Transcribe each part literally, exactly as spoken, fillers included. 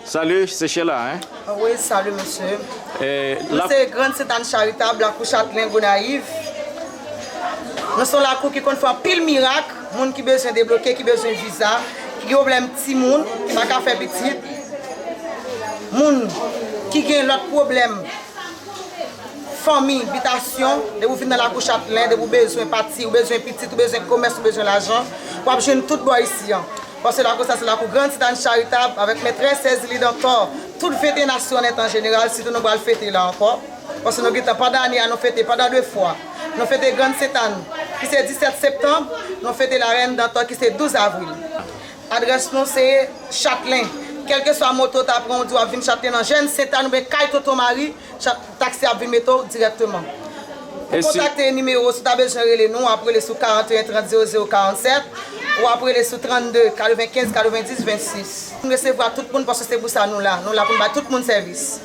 Salut, c'est Sheila, hein? Wi, salut, monsieur. Eh, nou la- se Grande Sainte Anne Charitable, Lakou Chatlen, Gonayiv. Nou se yon lakou ki konn fè anpil mirak, moun ki bezwen debloke, ki bezwen viza, ki gen pwoblèm timoun, ki pa ka fè pitit, moun ki gen lòt pwoblèm, fanmi, bitasyon, depi w vin nan Lakou Chatlen, depi w bezwen pati, ou bezwen pitit, ou bezwen komès, ou bezwen lajan, w ap jwenn tout bò isi an. Paske lakou sa se lakou Grande Sainte Anne Charitable avèk Maîtresse Cécilie Dantor, tout venteyen Nasyon Nèt an jeneral, sitou nou pral fete la ankò. Paske nou gentan pandan ane a, nou fete pandan de fwa. Nou fete Grande Sainte Anne, ki se disèt septanm, nou fete Larèn Dantor, ki se douz avril. Adrès nou se Chatlen. Kèlkeswa moto w ta pran, ou di w ap vin Chatlen nan Jèn Sentàn oubyen kay Tonton Mari, Chat-, taksi ap vin mete w dirèkteman. Pou kontakte nimewo, si w ta bezwen rele nou, w ap rele sou karannteyen trant zewo zewo karannsèt, ou w ap rele sou trannde katrevenkenz katrevenndis vennsis. Nou resevwa tout moun paske se pou sa nou la. Nou la pou n bay tout moun sèvis.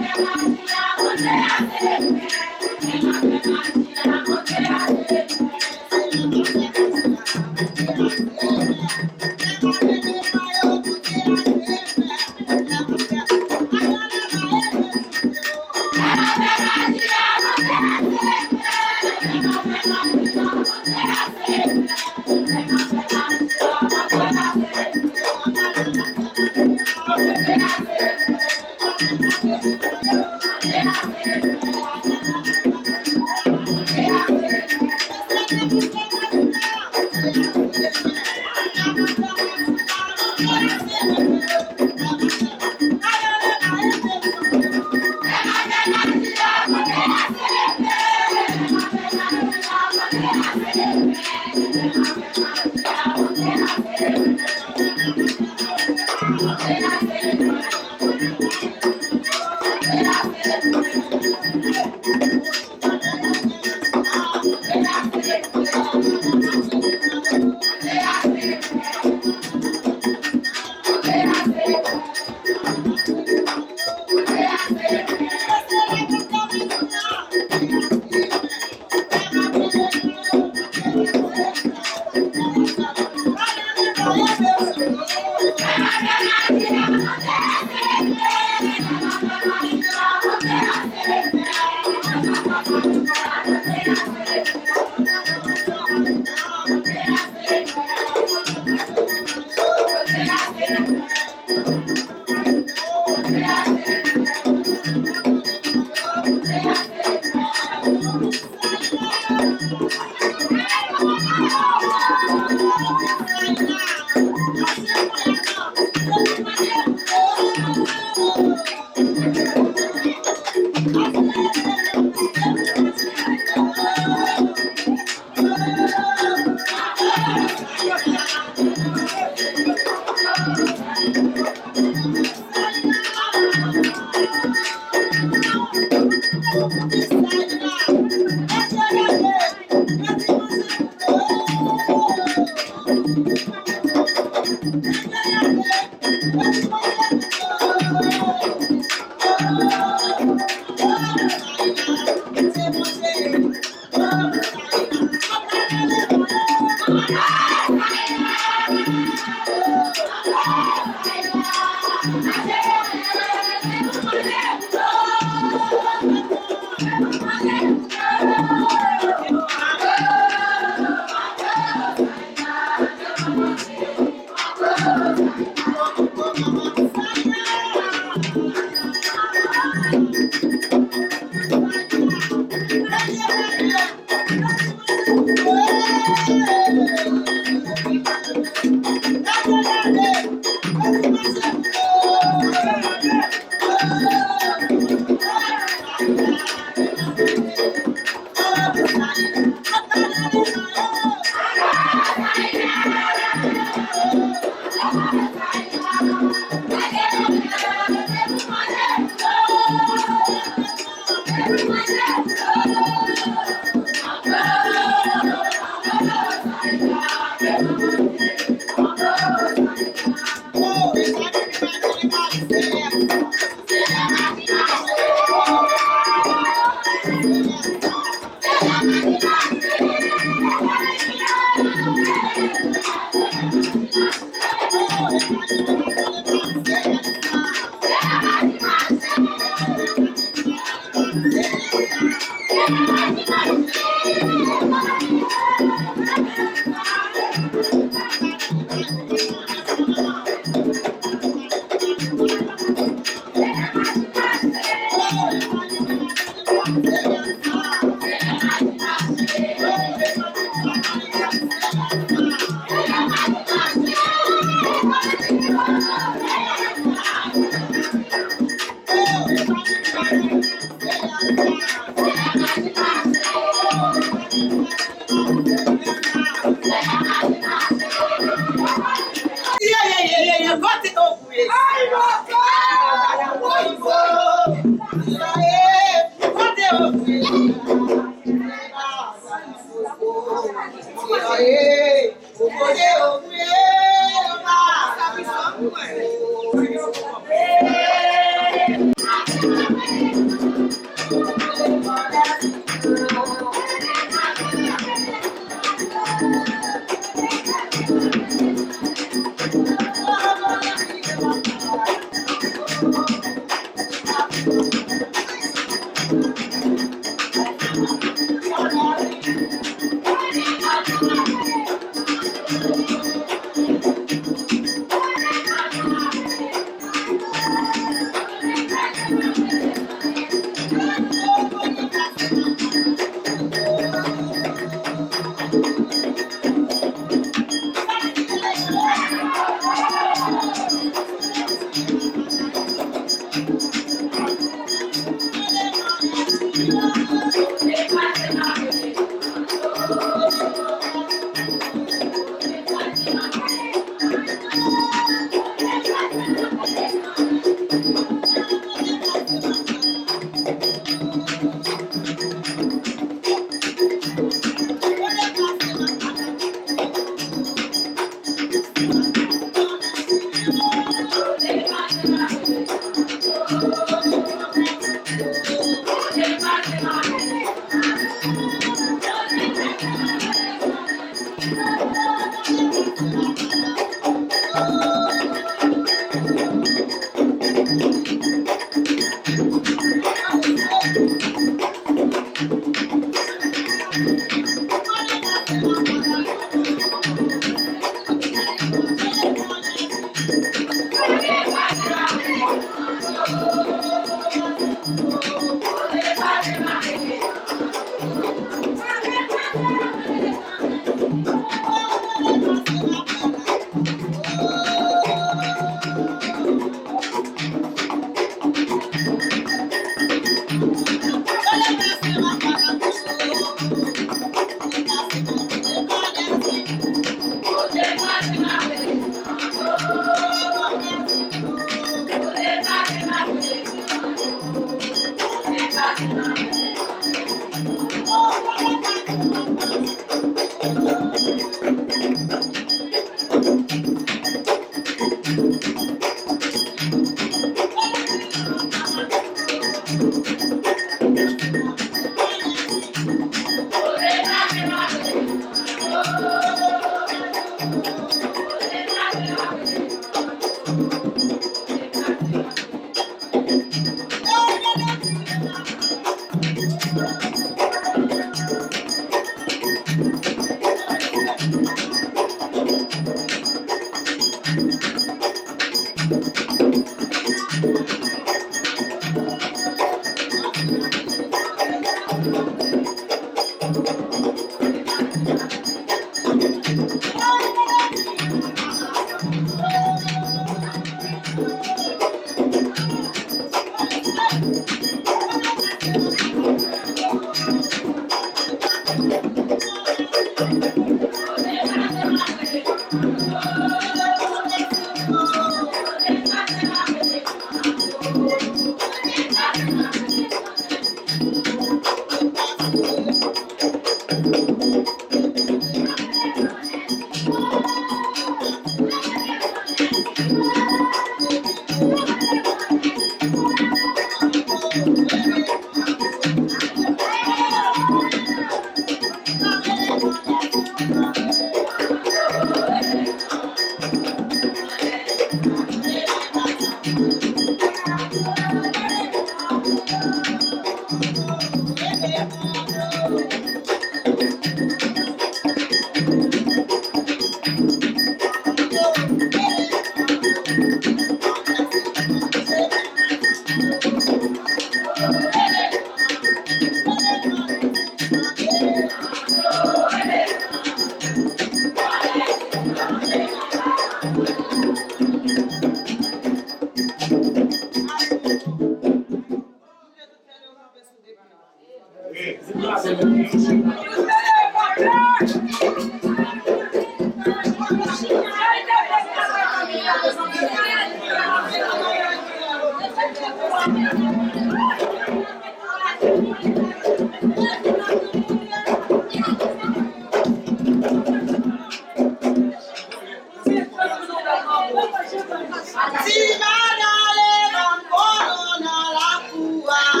Ti madam, leve m konnen nan lakou a.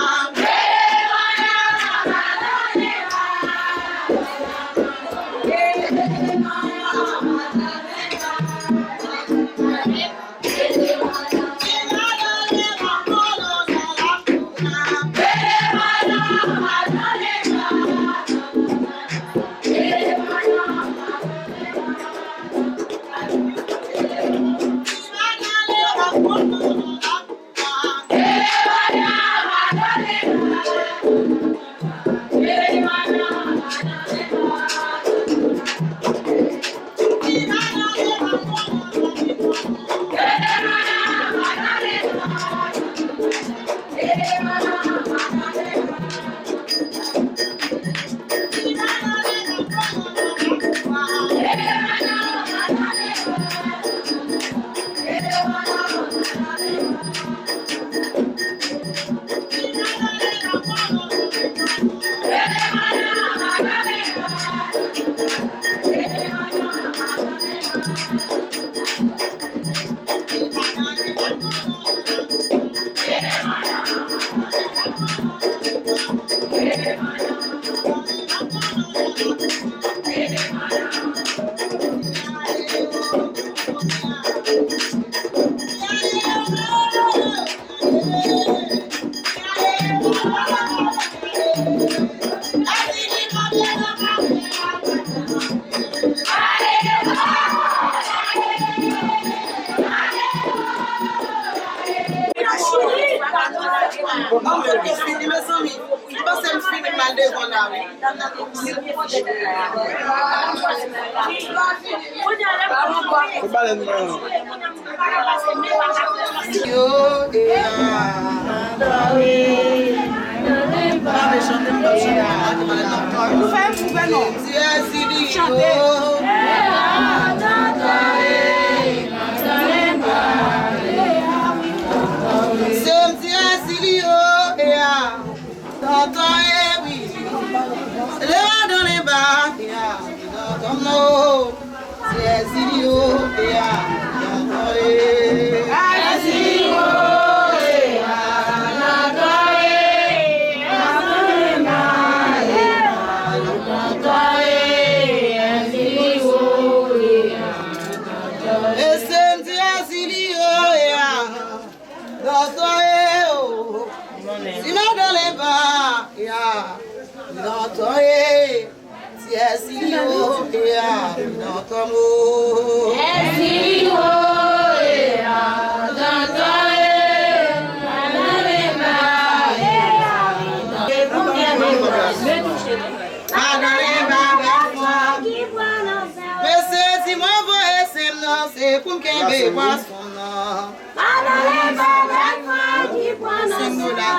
Mwen kote fini, mezanmi. M panse m fini, m al devan la, wi. Ou balèn mwen. Yo, e a. Pa vle chante, m p ap chante, m pa te balèn nan. Ou fè m koupe non. Chante. Se m di a Zili yo, e a. Tonton e wi. Le madan le ba, e a. Tonton no. Se Zili yo, e a. Tonton e. Zili yo, e a. Tonton e. Tonton e. Zili yo, e a. E se m di a Zili yo, e a. Dòtò e o. Si madan le ba, ya. Dòtò e. Si e si yo, ya. Dòtò mo. E si yo, ya. Dòtò e. Madan le ba, ya. Madan le ba, bèl fanm. Mesye, si mwen voye se m nan, se pou m kenbe pwason nan. Madan le ba, bèl fanm ki pran nan sen an.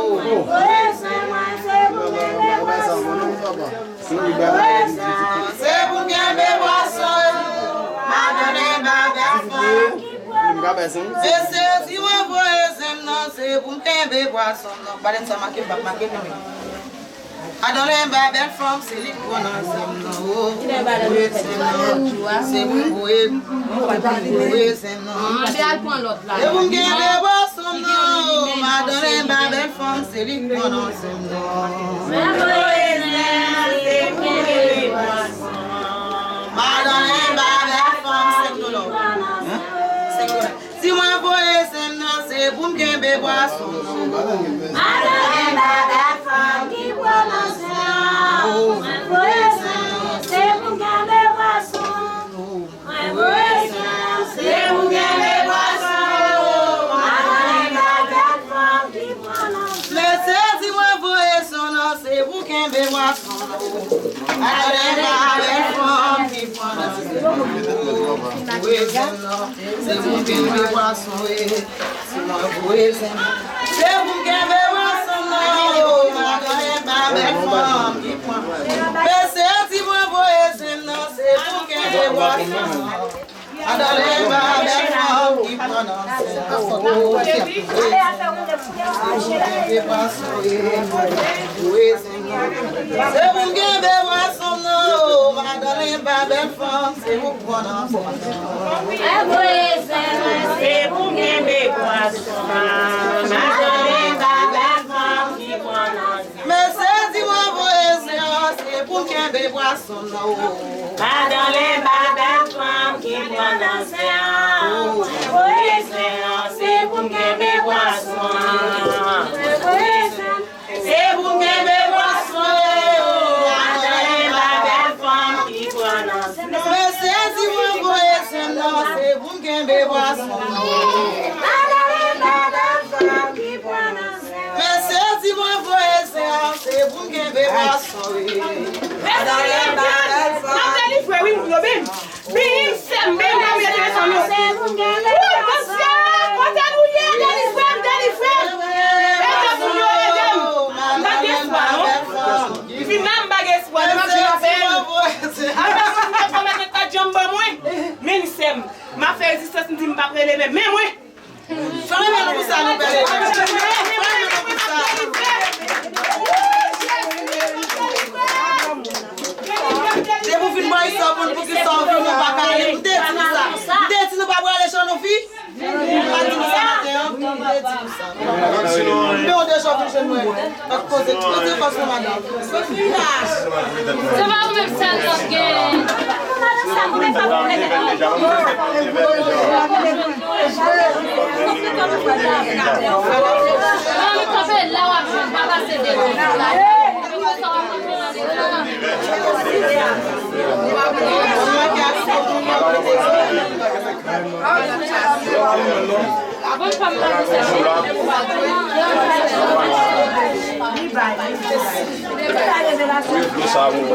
Mwen voye se mwen, se pou m kenbe pwason. Mwen voye se mwen, se pou m kenbe pwason. Madan le ba, bèl fanm ki pran nan sen an. Mesye, si mwen voye se m nan, se pou m kenbe pwason nan. Balèn sa make, m p ap make non. Madan le ba, bèl fanm, se li k pran nan sen m nan, o. Voye se m nan, se pou voye, voye se m nan. Mande al pran lòt la. Se pou m kenbe pwason m nan, o. Madan le ba, bèl fanm, se li k pran nan sen m nan. Voye se m nan, se pou kenbe pwason. Madan le ba, bèl fanm, se pou lòt. Hein? Se pou lòt. Si mwen voye sen m nan, se pou m kenbe pwason. Madan le ba, bèl fanm ki pran nan sen an. Mwen voye sen m nan, se pou m kenbe pwason. Mwen voye sen m nan, se pou m kenbe pwason. Madan le ba, bèl fanm ki pran nan sen an. Mesye, si mwen voye sen m nan, se pou kenbe pwason. Madan le ba, bèl fanm ki pran nan sen an. Voye sen m nan, se pou kenbe pwason, e. Si mwen voye sen m nan, se pou kenbe pwason nan, o. Madan le ba, bèl fanm ki pran. Mesye, si mwen voye sen m nan, se pou kenbe pwason nan. Madan le ba, bèl fanm ki pran nan sen an. Se pou m kenbe pwason m nan, o. Madan le ba, bèl fanm, se ou k pran nan sen an. Mwen voye sen mwen, se pou m kenbe pwason an. Madan le ba, bèl fanm ki pran nan sen an. Mesye, si mwen voye sen an, se pou m kenbe pwason m nan, o. Madan le ba, bèl fanm ki pran nan sen an. Mwen voye sen an, se pou m kenbe pwason an. Mwen voye sen an, se pou m kenbe pwason an. Madan le ba, bèl fanm ki pran nan sen an. Mesye, si mwen voye sen m nan, se pou m kenbe pwason an. Madan le ba, bèl fanm ki pran nan sen an. Mesye, si mwen voye sen an, se pou m kenbe pwason, wi. Madan le ba, bèl fanm. M ap delivre, wi, moun yo, bim. Bim, sè m, bim, bim, bim, bim, bim. Wi, Bondye, kote nou ye? Delivre m, delivre m. Ede m, moun yo, ede m. M pa gen espwa, non. Fin la, m pa gen espwa, non, m ap vin avè l. Apre sa, m te pwomèt mwen pa janm ban mwen. Men, sè m, m ap fè rezistans, m di m p ap rele, men, men mwen. Fè yon men nou pou sa, nou bèl. Fè yon men nou pou sa. Depi w vin bò isi a, w konn poukisa w vini, w pa ka ale. M te di nou sa. M te di nou pa prale chan nou fi. M pa di nou sa maten an. M te di nou sa. Men w deja w vin jwenn mwen. Ak koze, koze fòs nan madanm. Se pa ou menm sèl k ap gen. Non, kanpe la w ap jwenn, pa pase devan. Bon, pa m pa di sa. Sa bon.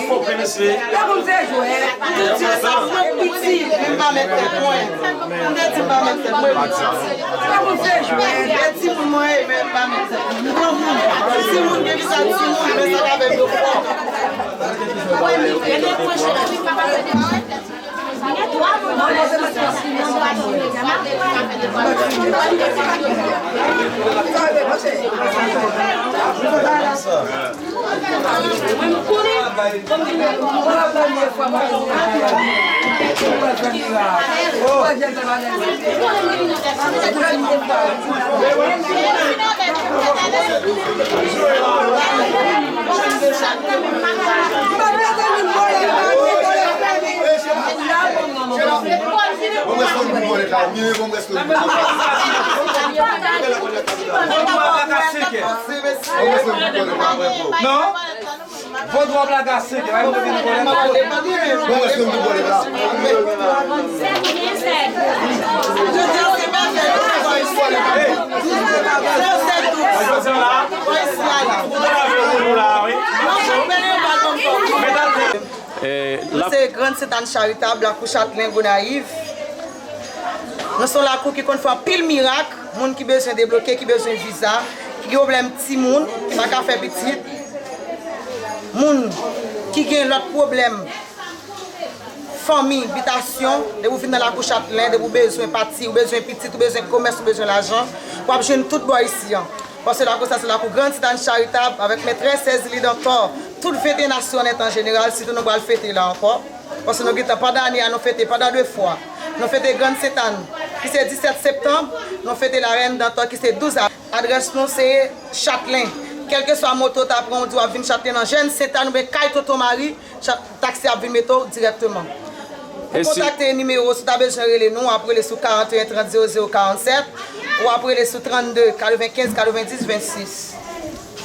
Moun te jwe. Moun te jwe. Sa fè piti. M pa mèt fè pwen. M te di m pa mèt fè pwen. Sa moun te jwe. E timoun mwen ye, men m pa mèt fè pwen. Granmoun. Timoun gen vizaj timoun, men sa ka fè yo fò. Non? Vodou ap lage a senk è, pa yon kote nou konnen. Bon, èske m te pale la? Jodi a se mèkredi. Jodi a la. Jodi a la. Jodi a la, wi. Mèt al. Eh, Nou la se Grande Sainte Anne Charitable, Lakou Chatlen, Gonayiv. Nou se yon lakou ki konn fè anpil mirak, moun ki bezwen debloke, ki bezwen viza, ki gen pwoblèm timoun, ki pa ka fè pitit, moun ki gen lòt pwoblèm, fanmi, bitasyon, depi w vin nan Lakou Chatlen, depi w bezwen pati, ou bezwen pitit, ou bezwen komès, ou bezwen lajan, w ap jwenn tout bò isi an. Paske lakou sa se lakou Grande Sainte Anne Charitable avèk mètrès Cécilie Dantor. Tout venteyen nasyon nèt an jeneral, sitou nou pral fete la ankò. Paske nou gentan pandan ane a, nou fete pandan de fwa. Nou fete Grande Sainte Anne, ki se disèt septanm, nou fete Larèn Dantor, ki se douz a. Adrès nou se Chatlen. Kèlkeswa moto w ta pran, ou di w ap vin Chatlen nan Jèn Sentàn oubyen kay Tonton Mari, Cha-, taksi ap vin mete w dirèkteman. Pou kontakte nimewo, si w ta bezwen rele nou, w ap rele sou karannteyen trant zewo zewo karannsèt, w ap rele sou trannde katrevenkenz katrevenndis vennsis.